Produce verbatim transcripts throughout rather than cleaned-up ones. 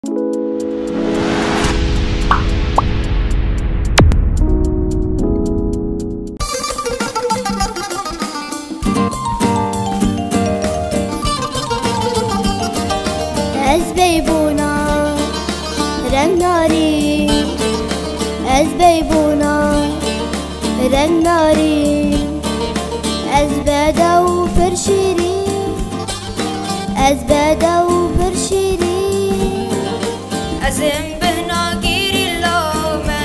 Ez beybûna reng narî, ez beybûna reng narî, ez bedew pir şîrîn, ez bedew pir şîrîn. Ez im bihna gerîla me,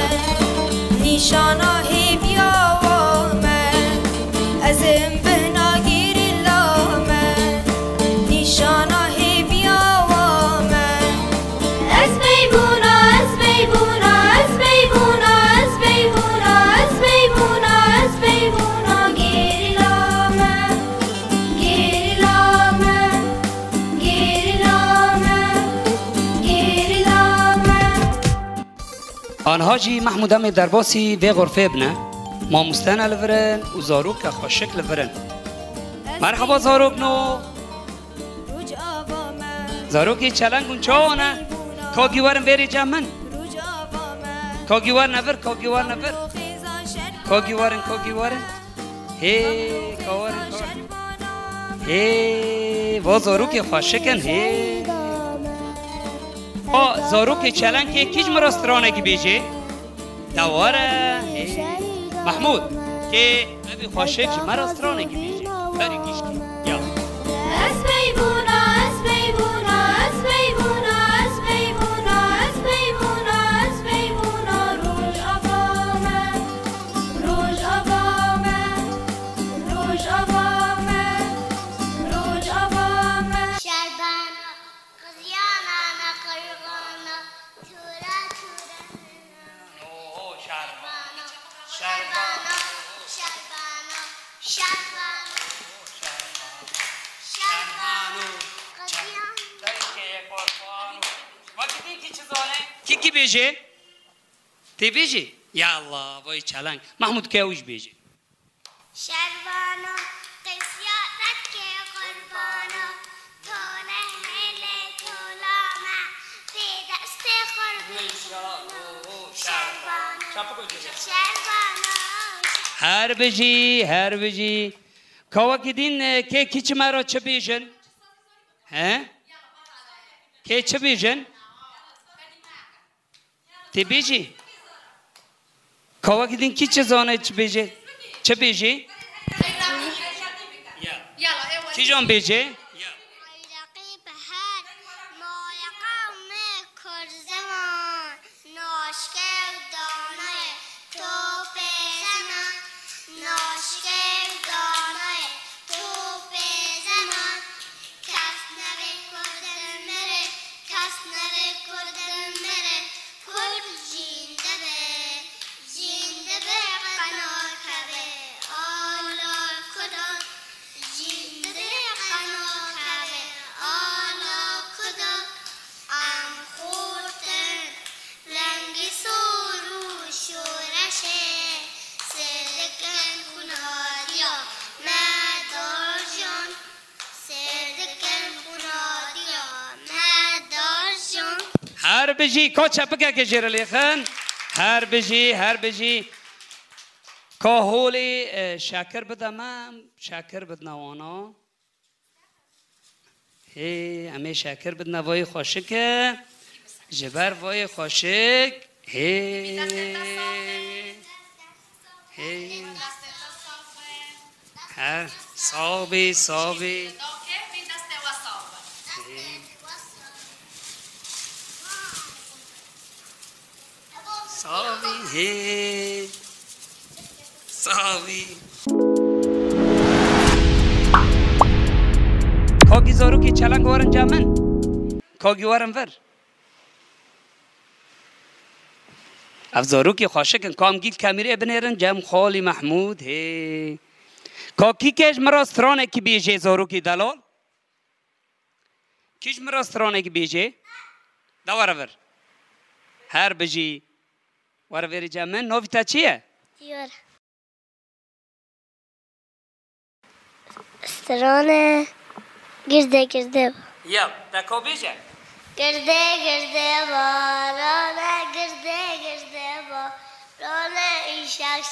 nîşana hêviya wa me. Ez im bihna gerîla me, nîşana hêviya wa me. Ez beybûna, ez beybûna, ez beybûna, ez beybûna, ez beybûna, ez beybûna gerîla me, gerîla me, gerîla me, gerîla me. Anha jî Mehmûd em ê derbasî vê xurfê bine. Mamoste ne li vir in û zaroke xweşik li vir in. Merhaba zarokno. Zarokê çeleng hûn çawa ne? Kagî werin vêrê cem min. Kagî werne vir, kagî werne vir. Kagî werin, kagî werin. Hê, ka werin, ka werin. Hê, va zarokê xweşik in, hê. Ha, zarokê çelengê kî ji min re stranekî bêjê? De were, hê. Mehmûd, kê evî xweşik ji me re stranekî bêjê. Berî gişkî. Ya. Ez beybûna, ez beybûna, ez beybûna, ez beybûna, ez beybûna, ez beybûna Rojava me, Rojava me, Rojava me, Rojava me. Şerbana, qiziyana ne qurbana, tura tura. Oho, şerbana. Şerbana, şerbana, şerbana. Şerbana. Qadiyan. Dayke qurbano. Wekî din kî çi zane? Kî kî bêje? Tê bêje? Ya Allah, vay çeleng. Mehmûd ke ew jî bêje. Şerbano, qisiya te dike qurbano, to ne hêlê tola me, pê destê xwe bêjino. Şerbano, Şerbano. Her bijî, her bijî. Ka wekî din, e, kê kî çi me re çi bêjin? He? Kê çi bêjin? Tê bêjî? Ka wekî din kî çi zane çi bêjê? Çi bêjê? Ya. Kîjan bêjê? Ya. Bayraqê beher, bayraqê me Kurziman, naşke û danayê topê zeman, naşke û danayê topê zeman. Kes nevê Kurd mirê, kes nevê Kurd mirê, Kurd jînde be, jînde be qe nakeve, ala Kurdan, jînde be qe nakeve, ala Kurdan. Em xurt in, rengî sor û şoreşê, sêr dikin xwinadiya me darjan. Sêr dikin xwinadiya me darjan. Her bijî, ka çepikeke jê re lêxin. Her bijî, her bijî. Ka holê, e, şekir bide me, şekir bidine wana. Hê, em ê şekir bidine vayê xweşik e. Ji ber vayê xweşik. Hê. Hê. He, sax bî, sax bî. Hê. Sax bî, hê. Sax bî. Kagî zarokê çeleng werin cem min. Kagî werin vir. Ev zarokê xweşik in. Ka em gîl kemîrê binêrin cem xalî Mehmûd, hê. Ka kî ke ji min re stranekî bêjê zarokê delal? Kî ji min re stranekî bêjê? De were vir. Her bijî. Were vêrê cem min. Navî te çi ye? Diyar. Strane girde girde. Ya, te ka bêje? Girde girde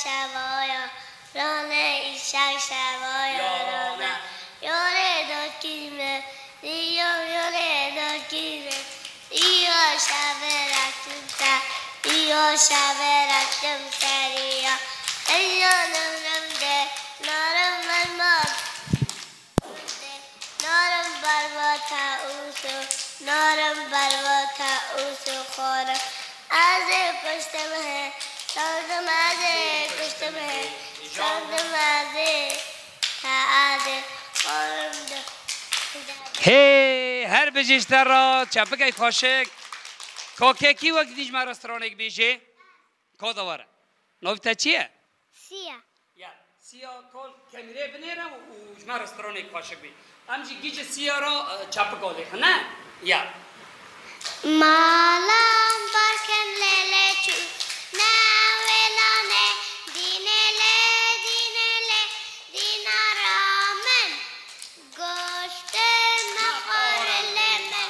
Şevaya, rane îşev şevaya, rane. Yore dokî me, diyo yore dokî me. Diyo şevera kimse, diyo şevera kimseriya. Eyyanım rımde, narım elma. Narim bervata ûso, narim bervata ûso xwarim. Ez ê kuştim he, şandim ez ê kuştim he, şandim ez ê, te ez ê xwarim de. Hê, her bijî ji te re, çepikek xweşik. Kokekî wek dî ji me re stranek bêjê. Ko de were. Navê te çi ye? Siya. Ya, Siya kol kemîrê binêre û ji me re stranek xweşik bî. Em jî gî ji Siya re e, çepik alêxin, ne? Ya. Malam barkem lele çû, ne wêlane, dîne le, dîne le, dîna ra min. Goştê mexware lê min,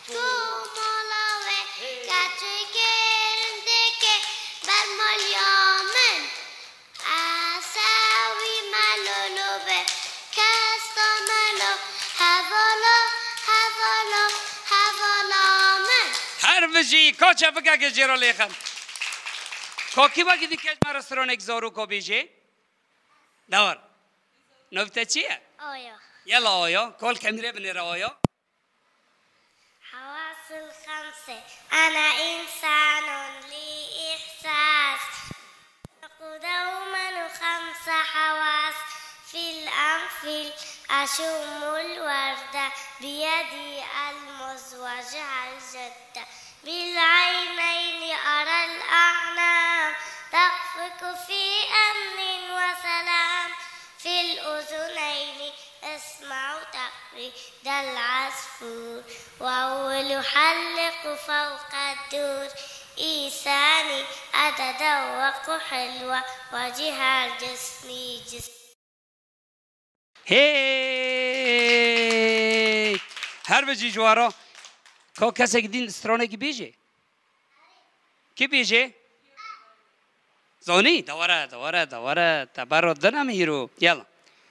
tu mola wê, keçikê rindekê ber maliya min. Ese wî melolo be, kes da melo, hevala, hevala, hevala min. Her bijî, ka çepikeke jê re lêxin. Ka kî wekî dî ke ji me re stranek zarok bêjê? Dawar. Navê te çi ye? Aya. Yela Aya, kol kemîrê binêre Aya. حواس الخمسة. أنا إنسان لي إحساس. دوما خمس حواس. في الأنف أشم الوردة، بيدي ألمس وجه الجدة، بالعينين أرى الأعلام تخفق في أمن وسلام، في الأذنين أسمع تغريد العصفور، وهو يحلق فوق الدور، إيساني أتذوق حلوة وجهة جسمي جسمي. Hey! Her bijî ji we re. Ka kesek din stranekî bêjê? Kî bêjê? Zanî? De were, de were, de were. Te berra din em hîro. Yala.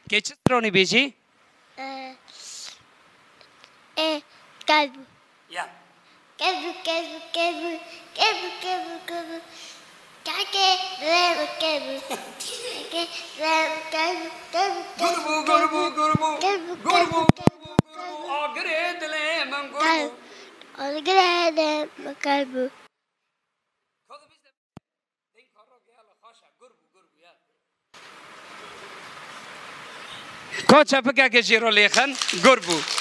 Kê çi stranî bêjî? E, e, kalbû. Ya. Kalbû, kalbû, kalbû. Kalbû, kalbû, kalbû, kalbû. Kake, kalbû, kalbû. Kake, kalbû, kalbû, kalbû. Kalbû, kalbû, kalbû. Kalbû, kalbû, kalbû. Agirê dilê min gurb bû. Agirê dilê min kalbû. Ka çepikeke jê re lêxin, gur bû.